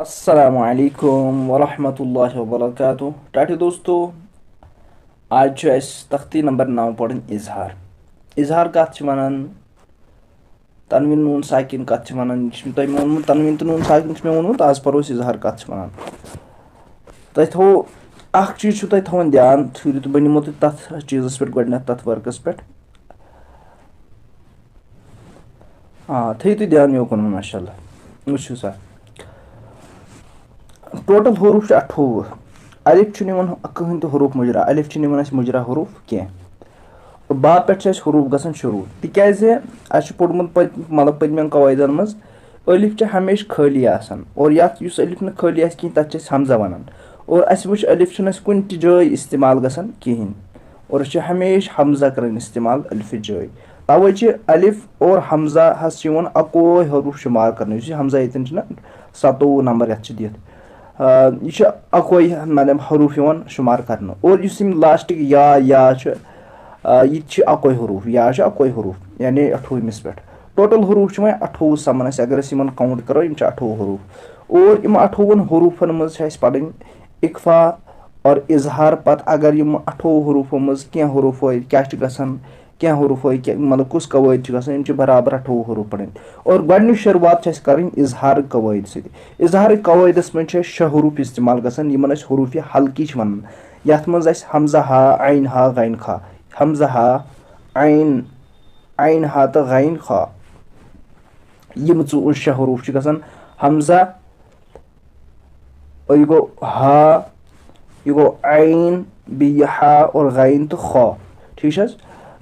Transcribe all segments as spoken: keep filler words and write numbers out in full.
السلام علیکم ورحمۃ اللہ وبرکاتہ۔ ٹاٹھے دوستو، آز چھُ اَسہِ تختی نمبر نَو پَرٕنۍ اظہار۔ اظہار کَتھ چھِ وَنان؟ تنوین نون ساکن کَتھ چھِ وَنان؟ یہِ چھُ تۄہہِ مےٚ ووٚنمُت، تنوین تہٕ نون ساکن چھُ مےٚ ووٚنمُت، آز پَرو أسۍ اظہار کَتھ چھِ وَنان۔ تۄہہِ تھوٚو، اَکھ چیٖز چھُ تۄہہِ تھاوُن دھیان، ٹھٔہرِو تہٕ بہٕ نِمو تُہۍ تَتھ چیٖزَس پٮ۪ٹھ گۄڈٕنٮ۪تھ، تَتھ ؤرکَس پٮ۪ٹھ۔ آ، تھٲیِو تُہۍ دھیان یوکُن، ماشاء اللہ۔ وٕچھِو سا، ٹوٹل حروٗف چھِ اَٹھووُہ۔ الف چھُنہٕ یِوان کٕہٕنۍ تہِ حروٗف مُجرا، الف چھُنہٕ یِوان اَسہِ مُجرا حروٗف کینٛہہ۔ با پٮ۪ٹھ چھِ اَسہِ حروٗف گژھان شروٗع، تِکیٛازِ اَسہِ چھُ پوٚرمُت پٔتۍ، مطلب، پٔتمٮ۪ن قواعدَن منٛز، الف چھِ ہمیشہِ خٲلی آسان، اور یَتھ یُس الف نہٕ خٲلی آسہِ کِہیٖنۍ، تَتھ چھِ أسۍ ہمزہ وَنان۔ اور اَسہِ وٕچھ، الف چھُنہٕ اَسہِ کُنہِ تہِ جایہِ استعمال گژھان کِہیٖنۍ، اور أسۍ چھِ ہمیشہِ ہمزہ کَران استعمال الفِ جایہِ۔ تَوَے چھِ الف اور ہمزہ ہَس چھِ یِوان اَکوے حروٗف شُمار کَرنہٕ، یُس یہِ ہمزہ ییٚتٮ۪ن چھُنہ ستووُہ نمبر یَتھ چھِ دِتھ، آ، یہِ چھُ اَکوے، مطلب، حروٗف یِوان شُمار کَرنہٕ۔ اور یُس یِم لاسٹٕکۍ یا، یا چھُ، آ، یہِ تہِ چھُ اَکوے حروٗف، یا چھُ اَکوے حروٗف، یعنی اَٹھووُہمِس پٮ۪ٹھ۔ ٹوٹل حروٗف چھِ وۄنۍ اَٹھووُہ سَمان اَسہِ، اگر أسۍ یِمَن کاوُنٛٹ کَرو، یِم چھِ اَٹھووُہ حروٗف۔ اور یِم اَٹھووُہَن حروٗفَن منٛز چھِ اَسہِ پَرٕنۍ اِخفا اور اظہار۔ پَتہٕ اگر یِم اَٹھووُہ حروٗفو منٛز کینٛہہ حروٗف وٲتۍ، کیٛاہ چھِ گژھان، کینٛہہ حروٗف وٲتۍ، کیٛاہ، مطلب، کُس قوٲعد چھِ گژھان، یِم چھِ برابر اَٹھووُہ حروٗف پَرٕنۍ۔ اور گۄڈٕنِچ شروٗعات چھِ اَسہِ کَرٕنۍ اظہار قوٲعد سۭتۍ۔ اظہار قوٲعدَس منٛز چھِ اَسہِ شےٚ حروٗف استعمال گژھان، یِمَن أسۍ حروٗف حلقی چھِ وَنان، یَتھ منٛز اَسہِ ہمزہ ہا، عین ہا، غین خا، ہمزہ ہا، عین، عین ہا تہٕ غین خا۔ یِم ژٕ شےٚ حروٗف چھِ گژھان، ہمزہ، یہِ گوٚو ہا، یہِ گوٚو عین، بیٚیہِ یہِ ہا اور غین تہٕ خا۔ ٹھیٖک چھِ حظ؟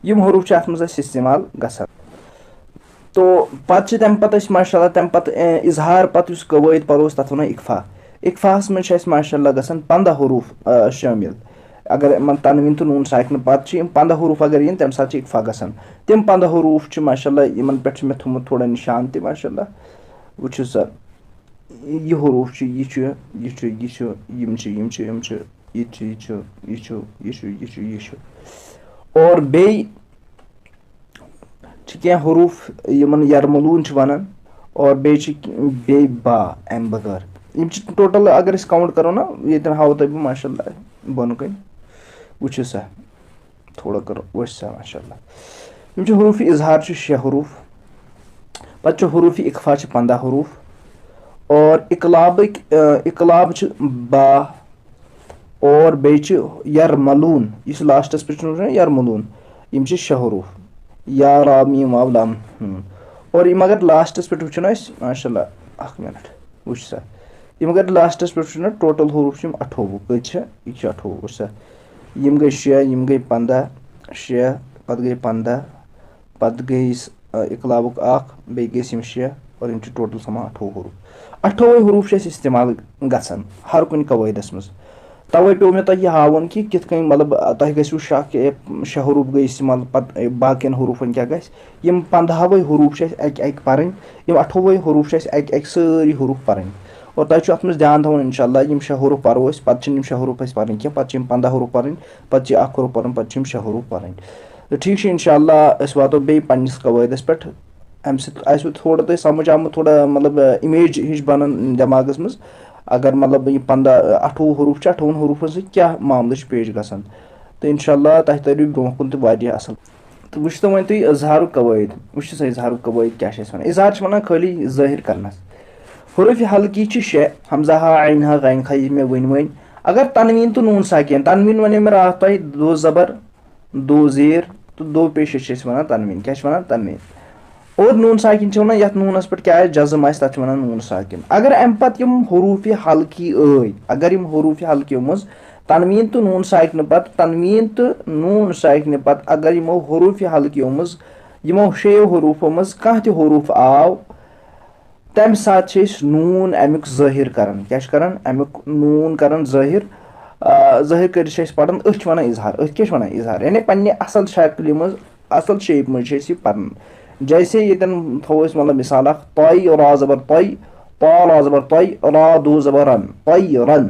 یِم حروٗف چھِ اَتھ منٛز اَسہِ استعمال گژھان۔ تو پَتہٕ چھِ تَمہِ پَتہٕ أسۍ، ماشاء اللہ، تَمہِ پَتہٕ، اے، اظہار پَتہٕ یُس قوٲعد پَرو أسۍ، تَتھ وَنو اِخفا۔ اِخفاہَس منٛز چھِ اَسہِ، ماشاء اللہ، گژھان پنٛداہ حروٗف، آ، شٲمِل۔ اگر یِمَن تنویٖن تہٕ نوٗن ساکِنہٕ پَتہٕ چھِ یِم پنٛداہ حروٗف اگر یِن، تَمہِ ساتہٕ چھِ اِخفا گژھان۔ تِم پنٛداہ حروٗف چھِ، ماشاء اللہ، یِمَن پٮ۪ٹھ چھُ مےٚ تھوٚومُت تھوڑا نِشان تہِ، ماشاء اللہ۔ وٕچھِو سا، یہِ حروٗف چھُ، یہِ چھُ، یہِ چھُ، یہِ چھُ، یِم چھِ، یِم چھِ، یِم چھِ، یہِ تہِ چھُ، یہِ چھُ، یہِ چھُ، یہِ چھُ، یہِ چھُ، یہِ چھُ۔ اور بیٚیہِ چھِ کینٛہہ حروٗف یِمَن یرملوٗن چھِ وَنان، اور بیٚیہِ چھِ بیٚیہِ با اَمہِ بغٲر۔ یِم چھِ ٹوٹل، اگر أسۍ کاوُنٛٹ کَرو نا، ییٚتٮ۪ن ہاوو تۄہہِ بہٕ، ماشاء اللہ، بۄنہٕ کَنہِ۔ وٕچھِو سا، تھوڑا کَرو وٕچھ سا، ماشاء اللہ۔ یِم چھِ حروٗفِ اظہار چھِ شےٚ حروٗف، پَتہٕ چھُ حروٗفِ اِخفا چھِ پنٛداہ حروٗف، اور اِقلابٕکۍ، اِقلاب چھِ با، اور بیٚیہِ چھِ یرملوٗن، یُس لاسٹَس پٮ۪ٹھ چھُ یرملوٗن، یِم چھِ شےٚ حروٗف، یا را میم واو لام۔ اور یِم اگر لاسٹَس پٮ۪ٹھ وٕچھو نا أسۍ، ماشاء اللہ، اَکھ مِنَٹ، وٕچھ سا، یِم اگر لاسٹَس پٮ۪ٹھ وٕچھو نا، ٹوٹل حروٗف چھِ یِم اَٹھووُہ، کٔژ چھِ؟ یہِ چھِ اَٹھووُہ، وٕچھ سا، یِم گٔے شےٚ، یِم گٔے پنٛداہ، شےٚ، پَتہٕ گٔے پنٛداہ، پَتہٕ گٔے س-، اِقلابُک اَکھ، بیٚیہِ گٔے یِم شےٚ، اور یِم چھِ ٹوٹل سَمان اَٹھووُہ حروٗف۔ اَٹھووَے حروٗف چھِ اَسہِ استعمال گژھان ہر کُنہِ قوٲعدَس منٛز۔ تَوَے پیوٚو مےٚ تۄہہِ یہِ ہاوُن کہِ کِتھ کٔنۍ، مطلب، تۄہہِ گژھِوٕ شک کہِ، اے، شےٚ حروٗف گٔے استعمال، پَتہٕ، اے، باقیَن حروٗفَن کیٛاہ گژھِ؟ یِم پنٛدہَوَے حروٗف چھِ اَسہِ اَکہِ اَکہِ پَرٕنۍ، یِم اَٹھووَے حروٗف چھِ اَسہِ اَکہِ اَکہِ سٲری حروٗف پَرٕنۍ۔ اور تۄہہِ چھُ اَتھ منٛز دھیان تھاوُن، اِنشاء اللہ، یِم شےٚ حروٗف پَرو أسۍ، پَتہٕ چھِنہٕ یِم شےٚ حروٗف اَسہِ پَرٕنۍ کینٛہہ، پَتہٕ چھِ یِم پنٛداہ حروٗف پَرٕنۍ، پَتہٕ چھِ اَکھ حروٗف پَرُن، پَتہٕ چھِ یِم شےٚ حروٗف پَرٕنۍ۔ تہٕ ٹھیٖک چھُ، اِنشاء اللہ، أسۍ واتو بیٚیہِ پنٛنِس قوٲعدَس پٮ۪ٹھ۔ اَمہِ سۭتۍ آسِوٕ تھوڑا تۄہہِ سَمٕجھ آمُت، تھوڑا، مطلب، اِمیج ہِش بَنان دٮ۪ماغَس منٛز۔ اگر، مطلب، یہِ پنٛداہ، اَٹھووُہ حروٗف چھِ، اَٹھووُہَن حروٗفَن سۭتۍ کیٛاہ معاملہٕ چھُ پیش گژھان۔ تہٕ اِنشاء اللہ تۄہہِ تَریو برٛونٛہہ کُن تہِ واریاہ اَصٕل۔ تہٕ وٕچھتو وۄنۍ تُہۍ اظہارُک قوٲعد، وٕچھِو سا اظہارُک قوٲعد کیٛاہ چھِ اَسہِ وَنان۔ اظہار چھِ وَنان خٲلی ظٲہِر کَرنَس۔ حروٗفِ حلقی چھِ شےٚ، ہمزہ ہا، عین ہا، غین خا، یہِ مےٚ ؤنۍ ؤنۍ۔ اگر تنویٖن تہٕ نوٗن ساکِن، تنویٖن وَنے مےٚ راتھ تۄہہِ، دو زبر، دو زیر تہٕ دو پیش چھِ أسۍ وَنان تنویٖن۔ کیٛاہ چھِ وَنان؟ تنویٖن۔ اور نوٗن ساکِن چھِ وَنان یَتھ نوٗنَس پٮ۪ٹھ کیٛاہ آسہِ جزم آسہِ، تَتھ چھِ وَنان نوٗن ساکِن۔ اگر اَمہِ پَتہٕ یِم حروٗفِ حلقی ٲے، اگر یِم حروٗفِ حلقیو منٛز تنویٖن تہٕ نوٗن ساکِنہٕ پَتہٕ، تنویٖن تہٕ نوٗن ساکِنہٕ پَتہٕ اگر یِمو حروٗفِ حلقیو منٛز، یِمو شیٚیو حروٗفو منٛز کانٛہہ تہِ حروٗف آو، تَمہِ ساتہٕ چھِ أسۍ نوٗن اَمیُک ظٲہِر کَران۔ کیٛاہ چھِ کَران؟ اَمیُک نوٗن کَران ظٲہِر۔ آ، ظٲہِر کٔرِتھ چھِ أسۍ پَران، أتھۍ چھِ وَنان اظہار۔ أتھۍ کیٛاہ چھِ وَنان؟ اظہار۔ یعنی پنٛنہِ اَصٕل شکلہِ منٛز، اَصٕل شیپہِ منٛز چھِ أسۍ یہِ پَران۔ جیسے ییٚتٮ۪ن تھاوو أسۍ، مطلب، مِثال اَکھ، طے، را زبر طے، طا، را زبر طے، را، دو زبر رن، طے رن۔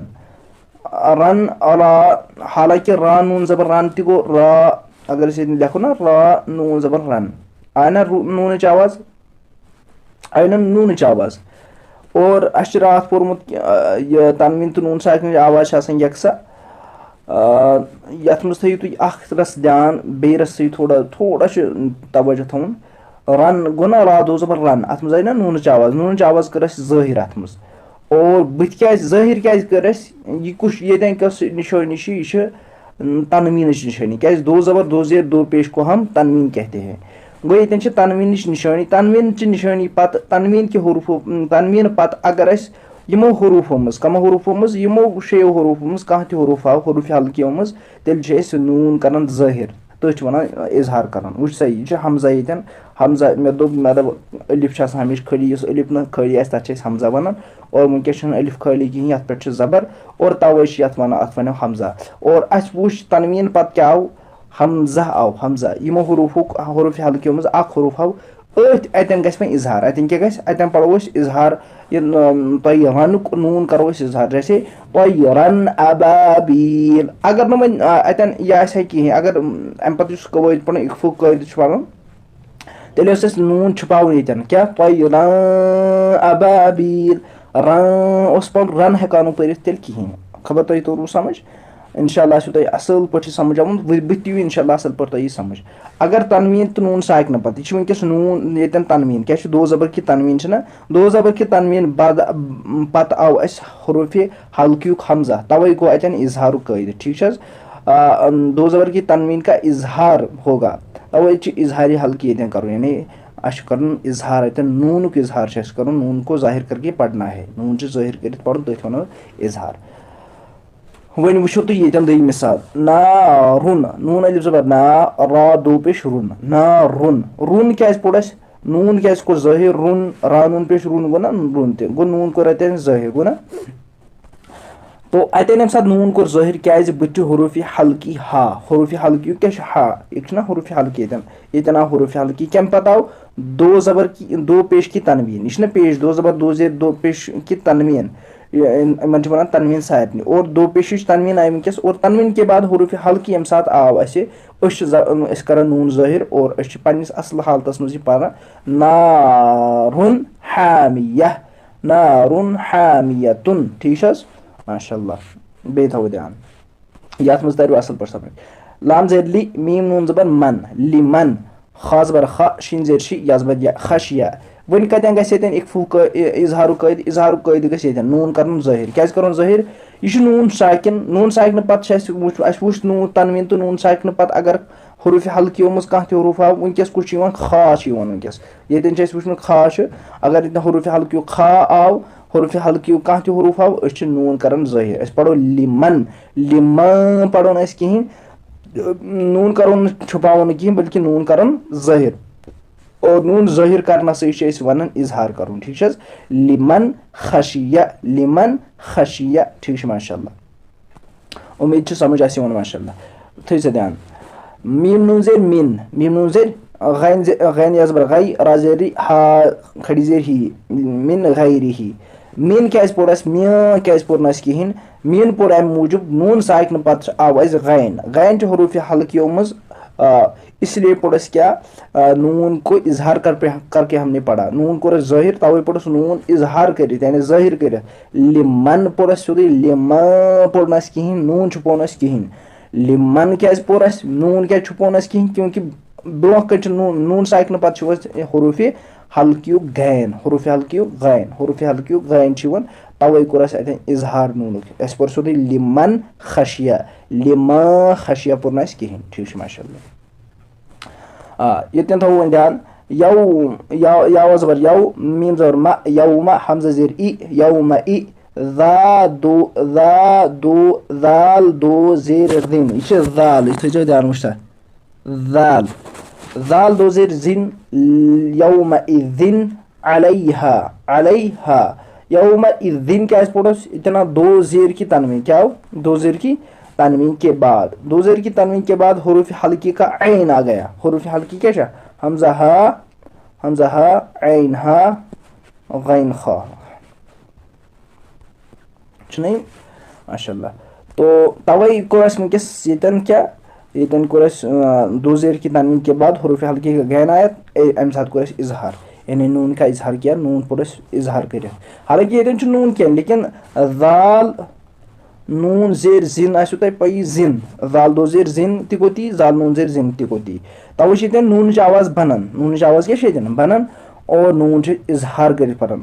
رن، را، حالانکہ را نوٗن زبر رن تہِ گوٚو را، اگر أسۍ ییٚتٮ۪ن لیکھو نا، را نوٗن زبر رن، آے نا رو-، نوٗنٕچ آواز؟ آیہِ نہٕ نوٗنٕچ آواز۔ اور اَسہِ چھِ راتھ پوٚرمُت کہِ، آ، یہِ تنویٖن تہٕ نوٗن ساکنٕچ آواز چھِ آسان یکساں۔ آ، یَتھ منٛز تھٲیِو تُہۍ اَکھ رَس دھیان، بیٚیہِ رَس تھٲیِو تھوڑا، تھوڑا چھُ توجہ تھاوُن۔ رَن گوٚو نا، را دو زبر رَن، اَتھ منٛز آیہِ نا نوٗنٕچ آواز، نوٗنٕچ آواز کٔر اَسہِ ظٲہِر اَتھ منٛز۔ اور بٕتھِ کیٛازِ ظٲہِر کیٛازِ کٔر اَسہِ؟ یہِ کُس، ییٚتٮ۪ن کۄس نِشٲنی چھِ؟ یہِ چھِ تنویٖنٕچ نِشٲنی۔ کیٛازِ؟ دو زبر دو زیر دو پیش کو ہم تنوین کہتے ہیں۔ گوٚو، ییٚتٮ۪ن چھِ تنویٖنٕچ نِشٲنی۔ تنویٖن چہِ نِشٲنی پتہٕ، تنویٖن کہِ حروٗفو، تنویٖن پتہٕ اگر اَسہِ یِمو حروٗفو منٛز، کمو حروٗفو منٛز، یِمو شیٚیو حروٗفو منٛز کانٛہہ تہِ حروٗف آو حروٗفِ حلقیو منٛز، تیٚلہِ چھِ أسۍ نوٗن کران ظٲہِر۔ تٔتھۍ چھِ وَنان اظہار کرُن۔ وٕچھ سا، یہِ چھُ ہمزہ ییٚتٮ۪ن۔ ہمزہ، مےٚ دوٚپ، مےٚ دوٚپ، الف چھُ آسان ہمیشہِ خٲلی، یُس الف نہٕ خٲلی آسہِ، تَتھ چھِ أسۍ ہمزہ وَنان۔ اور وٕنکیٚس چھُنہٕ الف خٲلی کِہیٖنۍ، یَتھ پٮ۪ٹھ چھُ زبر، اور تَوَے چھِ یَتھ وَنان، اَتھ وَنو ہمزہ۔ اور اَسہِ وٕچھ تنویٖن پَتہٕ کیٛاہ آو؟ ہمزہ آو، ہمزہ۔ یِمو حروٗفُک، حروٗفِ حلقیو منٛز اَکھ حروٗف آو أتھۍ، اَتٮ۪ن گژھِ وۄنۍ اظہار۔ اَتٮ۪ن کیٛاہ گژھِ؟ اَتٮ۪ن پَرو أسۍ اظہار، یہِ، ٲم، تۄہہِ رَنُک نوٗن کَرو أسۍ اظہار، جیسے تۄہہِ رَن ابابیٖل۔ اگر نہٕ وۄنۍ، آ، اَتٮ۪ن یہِ آسہِ ہا کِہیٖنۍ، اگر، ٲم، اَمہِ پَتہٕ یُس قٲعدٕ پَرُن، اِخفُک قٲعدٕ چھُ پَرُن، تیٚلہِ اوس اَسہِ نوٗن چھُپاوُن ییٚتٮ۪ن۔ کیٛاہ؟ طیرا ابابیل۔ ران اوس پَرُن، رَن ہٮ۪کان نہٕ پٔرِتھ تیٚلہِ کِہیٖنۍ۔ خبر تۄہہِ توٚروٕ سَمٕجھ؟ اِنشاء اللہ آسِوٕ تۄہہِ اَصٕل پٲٹھۍ یہِ سَمٕجھ آمُت۔ وۄنۍ، بٕتھِ تہِ یِیِو اِنشاء اللہ اَصٕل پٲٹھۍ تۄہہِ یہِ سَمٕجھ۔ اگر تنویٖن تہٕ نوٗن ساکنہٕ پَتہٕ، یہِ چھِ وٕنکیٚس نوٗن ییٚتٮ۪ن تنویٖن۔ کیٛاہ چھُ؟ دو زبر کہِ تنویٖن چھِنہ؟ دو زبر کہِ تنویٖن بعد، پَتہٕ آو اَسہِ حروفِ حلقیُک ہمزہ، تَوَے گوٚو اَتٮ۪ن اظہارُک قٲعدٕ۔ ٹھیٖک چھِ حظ؟ آ، دو زبر کی تنوین کا اظہار ہوگا، تَوَے چھِ اظہارِ حلقی ییٚتٮ۪ن کَرُن، یعنی اَسہِ چھُ کَرُن اظہار، اَتٮ۪ن نوٗنُک اظہار چھُ اَسہِ کَرُن، نوٗن کو ظاہر کر کے پڑھنا ہے، نوٗن چھُ ظٲہِر کٔرِتھ پَرُن، تٔتھۍ وَنو اظہار۔ وۄنۍ وٕچھو تُہۍ ییٚتٮ۪ن دوٚیِم مثال، نارُن، نوٗن الف زبر نا، را دو پیش رُن، نارُن۔ رُن کیٛازِ پوٚر اَسہِ؟ نوٗن کیٛازِ کوٚر ظٲہِر؟ رُن، را نوٗن پیش رُن گوٚو نا رُن تہِ، گوٚو نوٗن کوٚر اَتٮ۪ن ظٲہِر، گوٚو نا؟ تو اَتٮ۪ن ییٚمہِ ساتہٕ نوٗن کوٚر ظٲہِر، کیٛازِ؟ بٕتھِ چھُ حروفِ حلقی ہا۔ حروفِ حلقی یُک کیٛاہ چھُ؟ ہا۔ یہِ چھُنہ حروفِ حلقی ییٚتٮ۪ن؟ ییٚتٮ۪ن آو حروفِ حلقی۔ کَمہِ پَتہٕ آو؟ دو زبر کی، دو پیش کی تنوین۔ یہِ چھُنہ پیش، دو زبر دو زیر دو پیش کی تنوین۔ یہِ، یِمَن چھِ وَنان تنوین سارنٕے۔ اور دو پیشٕچ تنوین آیہِ وٕنکیٚس۔ اور تنوین کے بعد حروفِ حلقی ییٚمہِ ساتہٕ آو اَسہِ، أسۍ چھِ ز-، أسۍ کَران نوٗن ظٲہِر اور أسۍ چھِ پنٛنِس اَصٕل حالتَس منٛز یہِ پَران، نارُن حامیہ۔ نارُن حامیتُن۔ ٹھیٖک چھِ حظ؟ ماشاء اللہ۔ بیٚیہِ تھاوو دھیان۔ یَتھ منٛز تَرِوٕ اَصٕل پٲٹھۍ سَمٕجھ۔ لام زیر لی، میٖم نوٗن زبر من، لِمَن۔ خا زبر خا، شیٖن زیر شی، یا زبر یا، خشیہ۔ وۄنۍ کَتٮ۪ن گژھِ ییٚتٮ۪ن اِخفُک قٲ-، اِ-، اظہارُک قٲعدٕ؟ اظہارُک قٲعدٕ گژھِ ییٚتٮ۪ن نوٗن کَرُن ظٲہِر۔ کیٛازِ کَرُن ظٲہِر؟ یہِ چھُ نوٗن ساکِن، نوٗن ساکنہٕ پَتہٕ چھُ اَسہِ وٕچھ-، اَسہِ وٕچھ نوٗن تنویٖن تہٕ نوٗن ساکنہٕ پَتہٕ اگر حروفِ حلقیو منٛز کانٛہہ تہِ حروف آو، وٕنکیٚس کُس چھُ یِوان؟ خا چھُ یِوان وٕنکیٚس۔ ییٚتٮ۪ن چھُ اَسہِ وٕچھمُت خا چھُ، اگر ییٚتٮ۪ن حروفِ حلقیُک خا آو، حروفِ حلقیُک کانٛہہ تہِ حروف آو، أسۍ چھِ نوٗن کران ظٲہِر۔ أسۍ پَرو لِمَن، لِمَن پَرو نہٕ أسۍ کِہیٖنۍ، نوٗن کَرو نہٕ چھُپاوو نہٕ کِہیٖنۍ، بلکہِ نوٗن کَرُن ظٲہِر۔ اور نوٗن ظٲہِر کرنَس سۭتۍ چھِ أسۍ وَنان اظہار کَرُن، ٹھیٖک چھِ حظ؟ لِمَن خشیہ، لِمَن خشیہ، ٹھیٖک چھُ، ماشاء اللہ۔ اُمید چھِ سَمٕجھ آسہِ یِوان، ماشاء اللہ۔ تھٲیِو سا دھیان۔ میٖم نوٗن زیر مِن، میٖم نوٗن زیر غین زے-، غین یا زبر غی، را زیر ری، ہا کھڑی زیر ہی، مِن غیرِ ہی۔ مِن کیٛازِ پوٚر اَسہِ؟ میٲں کیٛازِ پوٚر نہٕ اَسہِ کِہیٖنۍ؟ مِن پوٚر اَمہِ موٗجوٗب، نوٗن ساکنہٕ پَتہٕ چھُ، آو اَسہِ غین۔ غین چھُ حروفِ حلقیو منٛز، آ، اس لیے پوٚر اَسہِ کیٛاہ؟ آ، نوٗن کو اظہار کر پہ-، کر کے ہم نے پڑھا۔ نوٗن کوٚر اَسہِ ظٲہِر، تَوَے پوٚر اَسہِ نوٗن اظہار کٔرِتھ، یعنی ظٲہِر کٔرِتھ۔ لِمَن پوٚر اَسہِ سیوٚدُے، لِمَن پوٚر نہٕ اَسہِ کِہیٖنۍ، نوٗن چھُپوو نہٕ اَسہِ کِہیٖنۍ۔ لِمَن کیٛازِ پوٚر اَسہِ؟ نوٗن کیٛازِ چھُپوو نہٕ اَسہِ کِہیٖنۍ؟ کیونکہ برونٛہہ کَنہِ چھُ نوٗن، نوٗن ساکنہٕ پَتہٕ چھُ اَسہِ حروفِ حلقیُک غین، حروفِ حلقیُک غین، حروفِ حلقیُک غین چھُ یِوان، تَوَے کوٚر اَسہِ اَتٮ۪ن اظہار نوٗنُک۔ اَسہِ پوٚر سیوٚدُے لِمَن خشیہ، لِمَن خشیہ پوٚر نہٕ اَسہِ کِہیٖنۍ۔ ٹھیٖک چھُ، ماشاء اللہ۔ آ، ییٚتٮ۪ن تھاوو وۄنۍ دھیان، یو، یا، یا زبر یو، میٖم زبر مہ، یومہ، ہمزہ زیر ای، یومہ ای، ذا دو، ذا دو، ذال دو زیر ذِن۔ یہِ چھِ ذال، یہِ تھٲیزیو دھیان وٕچھتھا۔ ذال، ذال دو زیر ذِن، یومہ اذن، علیہا، علیہا۔ یومہ اذن کیٛازِ پوٚر اَسہِ؟ اتنا دو زیر کی تنوین۔ کیا ہو؟ دو زیر کی تنوین کے بعد، دو زیر کی تنوین کے بعد حروف حلقی کا عین آ گیا۔ حروف حلقی کیا چھا؟ ہمزہ ہا، ہمزہ ہا، عین ہا، غین خا۔ چھُنہ یہِ؟ ماشاء اللہ۔ تو توے کوٚر اَسہِ وٕنکیٚس ییٚتٮ۪ن کیٛاہ؟ ییٚتٮ۪ن کوٚر اَسہِ، آ، دو زیر کی تنوین کے بعد حروف حلقی کا غین آیت، اے، اَمہِ ساتہٕ کوٚر اَسہِ اظہار۔ یعنی نوٗن کا اظہار کیا، نوٗن پوٚر اَسہِ اظہار کٔرِتھ۔ حالانکہ ییٚتٮ۪ن چھُ نوٗن کینٛہہ، لیکن ذال نوٗن زیر زِن آسِوٕ تۄہہِ پَیی، زِن، ذال دو زیر زِن تہِ گوٚو تی، ذال نوٗن زیر زِن تہِ گوٚو تی۔ تَوَے چھِ ییٚتٮ۪ن نوٗنٕچ آواز بَنان۔ نوٗنٕچ آواز کیٛاہ چھِ ییٚتٮ۪ن بَنان؟ اور نوٗن چھِ اظہار کٔرِتھ پَران۔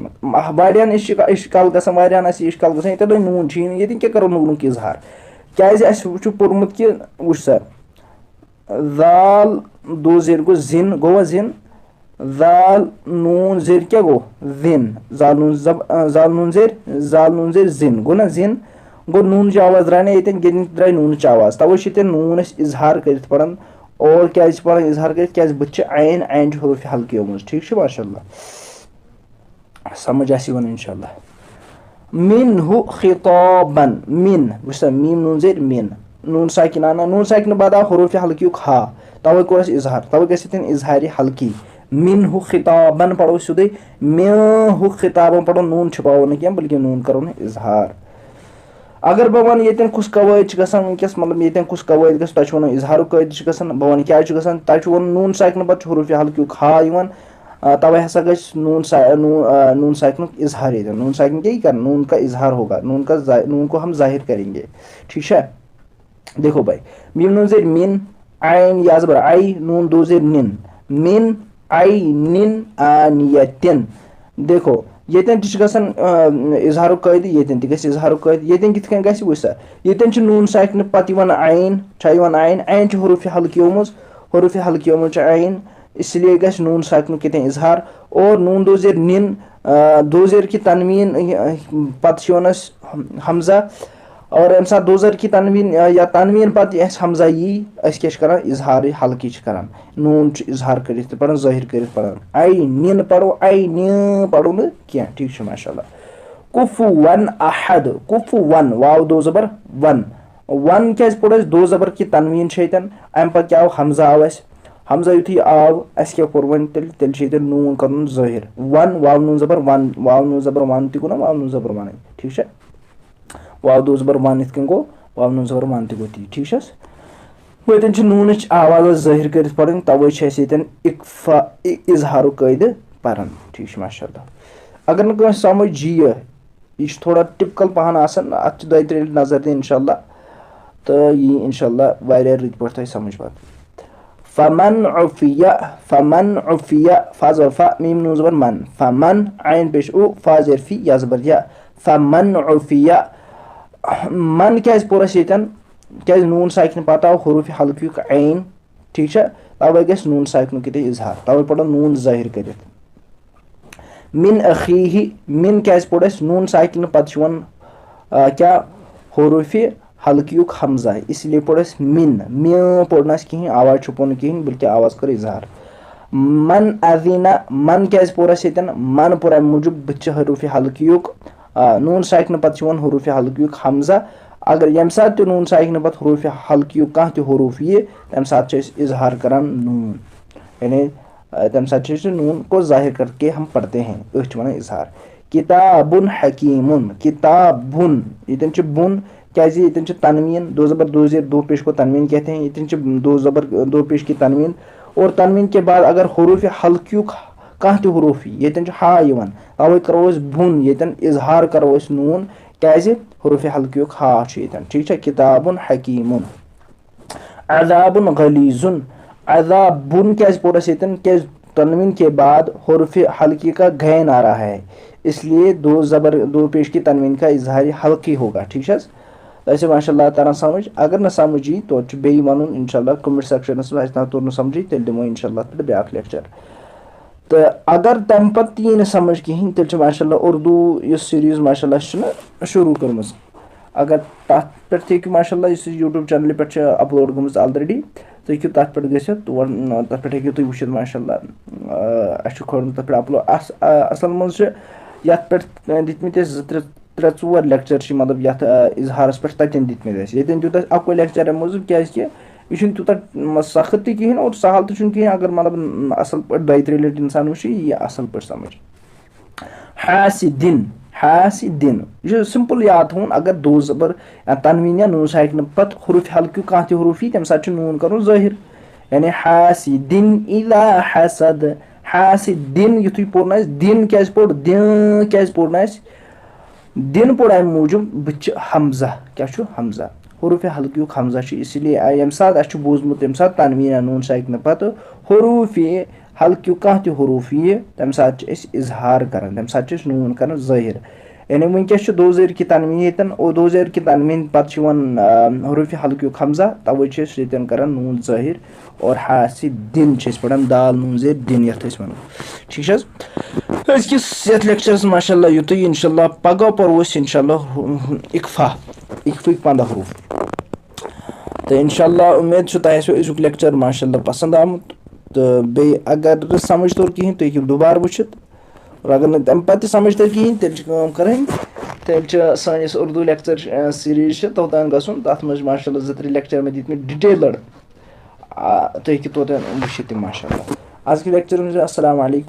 واریاہَن اِشکا-، اِشکال گژھان، واریاہَن آسہِ اِشکال گژھان، ییٚتٮ۪ن تۄہہِ نوٗن چھُ یی نہٕ، ییٚتٮ۪ن کیٛاہ کَرو نوٗنُک اظہار؟ کیٛازِ اَسہِ چھُ پوٚرمُت کہِ، وٕچھ سا، ذال دو زیر گوٚو زِن، گوٚوا زِن؟ ذال نوٗن زیر کیٛاہ گوٚو؟ زِن۔ ذال نوٗن زب-، آ، ذال نوٗن زیر، ذال نوٗن زیر زِن۔ گوٚو نا زِن؟ گوٚو نوٗنٕچ آواز درٛاے نا ییٚتٮ۪ن، ییٚتٮ۪ن تہِ درٛاے نوٗنٕچ آواز۔ تَوَے چھِ ییٚتٮ۪ن نوٗن اَسہِ اظہار کٔرِتھ پَران۔ اور کیٛازِ چھِ پَران اظہار کٔرِتھ؟ کیٛازِ بٕتھِ چھِ عین، عین چھِ حروفِ حلقیو منٛز۔ ٹھیٖک چھُ؟ ماشاء اللہ۔ سمجھ آسہِ یِوان انشاءاللہ۔ منہ خطاباً، من، وٕچھ سا، میٖم نوٗن زیر مِن، نوٗن ساکِن آنا، نوٗن ساکِن بعد آو حروفِ حلقیُک ہا، تَوَے کوٚر اَسہِ اظہار، تَوَے گژھِ ییٚتٮ۪ن اظہارِ حلقی۔ منہ خطاباً پَرو سیوٚدُے، منہ خطاباً پَرو، نوٗن چھُپاوو نہٕ کینٛہہ، بلکہِ نوٗن کَرو نہٕ اظہار۔ اگر بہٕ وَنہٕ ییٚتٮ۪ن کُس قوٲعد چھِ گژھان وٕنکیٚس، مطلب ییٚتٮ۪ن کُس قوٲعد گژھِ، تۄہہِ چھُ وَنُن اظہارُک قٲعدٕ چھُ گژھان، بہٕ وَنہٕ کیٛازِ چھُ گژھان، تۄہہِ چھُ وَنُن نوٗن ساکِنہٕ پَتہٕ چھُ حروفِ حلقیُک ہا یِوان، آ، تَوَے ہسا گژھِ نوٗن سا-، نوٗ-، آ، نوٗن ساکِنُک اظہار ییٚتٮ۪ن۔ نوٗن ساکِن کیٛاہ یہِ کَران؟ نوٗن کا اظہار ہوگا، نوٗن کا ظا-، نوٗن کو ہم ظاہر کریں گے۔ ٹھیٖک چھا؟ دیکھو بھائی، میٖم نوٗن زیر مِن، عین یا زبر عی، نوٗن دو زیر نِن، مِن عینٍ آنِیَةٍ۔ دیکھو، ییٚتٮ۪ن تہِ چھُ گژھان، آ، اظہارُک قٲعدٕ، ییٚتٮ۪ن تہِ گژھِ اظہارُک قٲعدٕ۔ ییٚتٮ۪ن کِتھ کٔنۍ گژھِ، وٕچھ سا، ییٚتٮ۪ن چھُ نوٗن ساکِنہٕ پَتہٕ یِوان عین، چھا یِوان عین؟ عین چھُ حروفِ حلقیو منٛز، حروفِ حلقیو منٛز چھُ عین، اس لیے گژھِ نوٗن ساکِنُک ییٚتٮ۪ن اظہار۔ اور نوٗن دو زیر نِن، آ، دو زیر کہِ تنویٖن، آ، پَتہٕ چھُ یِوان اَسہِ ہمزہ، اور ییٚمہِ ساتہٕ دو زیر کہِ تنویٖن، آ، یا تنویٖن پَتہٕ یہِ اَسہِ ہمزہ یی، أسۍ کیٛاہ چھِ کران؟ اظہارِ حلقی چھِ کران۔ نوٗن چھُ اظہار کٔرِتھ تہِ پَران، ظٲہِر کٔرِتھ پَران۔ عینٍ پَرو، عینِ پَرو نہٕ کینٛہہ۔ ٹھیٖک چھُ، ماشاء اللہ۔ کُفُوًا احد، کُفُوًا، واو دو زبر وَن۔ وَن کیٛازِ پوٚر اَسہِ؟ دو زبر کہِ تنویٖن چھِ ییٚتٮ۪ن، اَمہِ پَتہٕ کیٛاہ آو؟ ہمزہ آو اَسہِ۔ ہمزہ یُتھُے آو، اَسہِ کیٛاہ کوٚر وۄنۍ تیٚلہِ؟ تیٚلہِ چھِ ییٚتٮ۪ن نوٗن کَرُن ظٲہِر۔ وَن، واو نوٗن زبر وَن، واو نوٗن زبر وَن تہِ گوٚو نا، واو نوٗن زبر وَنٕنۍ۔ ٹھیٖک چھا؟ واو دو زبر وَن یِتھ کٔنۍ گوٚو، واو نوٗن زبر وَن تہِ گوٚو تی۔ ٹھیٖک چھَس؟ وۄنۍ ییٚتٮ۪ن چھِ نوٗنٕچ آواز ظٲہِر کٔرِتھ پَرٕنۍ، تَوَے چھِ اَسہِ ییٚتٮ۪ن اِقفا، اِ-، اظہارُک قٲعدٕ پَران۔ ٹھیٖک چھُ، ماشاء اللہ۔ اگر نہٕ کٲنٛسہِ سَمٕجھ یِیہِ، یہِ چھُ تھوڑا ٹِپکَل پَہَن آسان، اَتھ چھِ دۄیہِ ترٛیٚیہِ لَٹہِ نظر دِنۍ اِنشاء اللہ، تہٕ یی اِنشاء اللہ واریاہ رٕتۍ پٲٹھۍ تۄہہِ سَمٕجھ پَتہٕ۔ فمن عفی، فمن عفی، فا زبر فا، میٖم نوٗن زبر من، فمن، عین پیش او، فا زیر فی، یا زبر یا، فمن عفی۔ من کیٛازِ پوٚر اَسہِ ییٚتٮ۪ن؟ کیٛازِ نوٗن ساکِن پَتہٕ آو حروفِ حلقیُک عین، ٹھیٖک چھا؟ تَوَے گژھِ نوٗن ساکِنُک ییٚتہِ اظہار، تَوَے پَرو نوٗن ظٲہِر کٔرِتھ۔ من اخیہ، من کیٛازِ پوٚر اَسہِ؟ نوٗن ساکِنہٕ پَتہٕ چھُ یِوان، آ، کیٛاہ؟ حروفِ حلقیُک ہمزہ، اس لیے پوٚر اَسہِ من، میٲں پوٚر نہٕ اَسہِ کِہیٖنۍ، آواز چھُپو نہٕ کِہیٖنۍ، بلکہِ آواز کٔر اظہار۔ من اذینہ، من کیٛازِ پوٚر اَسہِ ییٚتٮ۪ن؟ من پوٚر اَمہِ موٗجوٗب، بٕتھِ چھِ حروفِ حلقیُک، آ، نوٗن ساکِنہٕ پَتہٕ چھِ یِوان حروفِ حلقیُک ہمزہ۔ اگر ییٚمہِ ساتہٕ تہِ نوٗن ساکِنہٕ پَتہٕ حروفِ حلقیُک کانٛہہ تہِ حروف یِیہِ، تَمہِ ساتہٕ چھِ أسۍ اظہار کران نوٗن، یعنی، آ، تَمہِ ساتہٕ چھِ أسۍ نوٗن کو ظاہر کر کے ہم پڑھتے ہیں، أسۍ چھِ وَنان اظہار۔ کتابٌ حکیمٌ، کتابٌ، ییٚتٮ۪ن چھُ بُن، کیٛازِ ییٚتٮ۪ن چھُ تنویٖن، دو زبر دو زیر دو پیش کو تنویٖن کہتے ہیں، ییٚتٮ۪ن چھُ دو زبر دو پیش کی تنویٖن، اور تنویٖن کے بعد اگر حروفِ حلقیُک کانٛہہ تہِ حروف یی، ییٚتٮ۪ن چھُ ہا یِوان، تَوَے کَرو أسۍ بُن، ییٚتٮ۪ن اظہار کَرو أسۍ نوٗن، کیٛازِ حروفِ حلقیُک ہا چھُ ییٚتٮ۪ن، ٹھیٖک چھا؟ کتابٌ حکیمٌ۔ عذابٌ غلیظٌ، عذابٌ کیٛازِ پوٚر اَسہِ ییٚتٮ۪ن؟ کیٛازِ تنویٖن کے بعد حروفِ حلقی کا غین آ رہا ہے، اس لیے دو زبر دو پیش کی تنوین کا اظہارِ حلقی ہوگا، ٹھیٖک چھا حظ؟ تۄہہِ چھا ماشاء اللہ تران سمجھ؟ اگر نہٕ سمجھ یی، توتہِ چھُ بیٚیہِ وَنُن اِنشاء اللہ comment sectionس منٛز، اَسہِ نہ توٚر نہٕ سمجھٕے، تیٚلہِ دِمو اِنشاء اللہ پَتہٕ بیٛاکھ lecture۔ تہٕ اگر تَمہِ پَتہٕ تہِ یی نہٕ سمجھ کِہیٖنۍ، تیٚلہِ چھُ ماشاء اللہ اُردو یُس series ماشاء اللہ چھُنہٕ شروٗع کٔرمٕژ، اگر تَتھ پٮ۪ٹھ تہِ ہیٚکِو ماشاء اللہ، یُس یہِ YouTube channelہِ پٮ۪ٹھ چھِ upload گٔمٕژ already، تُہۍ ہیٚکِو تَتھ پٮ۪ٹھ گٔژھِتھ، تور، تَتھ پٮ۪ٹھ ہیٚکِو تُہۍ وٕچھِتھ ماشاء اللہ۔ آ، اَسہِ چھُ کھولمُت تَتھ پٮ۪ٹھ upload۔ اَص-، آ، اَصٕل منٛز چھِ یَتھ پٮ۪ٹھ دِتمٕتۍ اَسہِ زٕ ترٛےٚ، ترٛےٚ ژور lecture چھِ، مطلب، یَتھ، آ، اظہارَس پٮ۪ٹھ تَتٮ۪ن دِتمٕتۍ اَسہِ۔ ییٚتٮ۪ن دیُت اَسہِ اَکُے lecture اَمہِ موٗجوٗب، کیٛازِکہِ یہِ چھُنہٕ تیوٗتاہ، م-، سخت تہِ کِہیٖنۍ اور سہل تہِ چھُنہٕ کِہیٖنۍ۔ اگر، مطلب، م-، اَصٕل پٲٹھۍ دۄیہِ ترٛیٚیہِ لَٹہِ اِنسان وٕچھِ، یہِ یی اَصٕل پٲٹھۍ سَمٕجھ۔ حاسدن، حاسدن۔ یہِ چھُ simple یاد تھاوُن، اگر دو زبر یا تنوین یا نون ساکن پتہٕ حروف حلقُک کانٛہہ تہِ حروف یی، تَمہِ ساتہٕ چھُ نون کرُن ظٲہِر۔ یعنی حاسدن اذا حسد، ہا سے دِن یُتھُے پوٚر نہٕ اَسہِ، دِن کیٛازِ پوٚر، دِن کیٛازِ پوٚر نہٕ اَسہِ؟ دِن پوٚر اَمہِ موٗجوٗب، بہٕ تہِ چھِ ہمزہ۔ کیٛاہ چھُ؟ ہمزہ۔ حروفِ حلقیُک ہمزہ چھُ، اسی لیے آ-، ییٚمہِ ساتہٕ اَسہِ چھُ بوٗزمُت، ییٚمہِ ساتہٕ تنویٖن یا نوٗن ساکنہٕ پتہٕ حروفِ حلقیُک کانٛہہ تہِ حروف یِیہِ، تَمہِ ساتہٕ چھِ أسۍ اظہار کران، تَمہِ ساتہٕ چھِ أسۍ نوٗن کران ظٲہِر۔ یعنی وٕنکیٚس چھِ دو زیر کی تنوین ییٚتٮ۪ن، اور دو زیر کی تنوین پتہٕ چھُ یِوان، آ، حروفِ حلقیُک ہمزہ، توے چھِ أسۍ ییٚتٮ۪ن کران نوٗن ظٲہِر، اور ہا سے دِن چھِ أسۍ پران، دال نوٗن زیر دِن، یَتھ أسۍ وَنو۔ ٹھیٖک چھِ حظ؟ أزکِس یَتھ لیکچرس ماشاء اللہ یُتُے، انشاء اللہ پگاہ پرو أسۍ انشاء اللہ اِقفا، اِقفٕکۍ پنٛداہ حروف۔ تہٕ انشاء اللہ اُمید چھُ تۄہہِ آسِوٕ أزیُک لیکچر ماشاء اللہ پسنٛد آمُت۔ تہٕ بیٚیہِ اگر نہٕ سمجھ توٚر کِہیٖنۍ، تُہۍ ہیٚکِو دُبارٕ وٕچھِتھ۔ اور اگر نہٕ تَمہِ پَتہٕ تہِ سَمجھ تَرِ کِہیٖنۍ، تیٚلہِ چھِ کٲم کَرٕنۍ، تیٚلہِ چھِ سٲنۍ یۄس اُردو لیکچر، آ، سیٖریٖز چھِ، توٚتام گژھُن۔ تَتھ منٛز چھِ ماشاء اللہ زٕ ترٛےٚ لیکچر مےٚ دِتمٕتۍ ڈِٹیلٕڈ۔ آ، تُہۍ ہیٚکِو توٚتام وٕچھِتھ تِم ماشاء اللہ۔ آزکہِ لیکچر منٛز چھُ السلام علیکم۔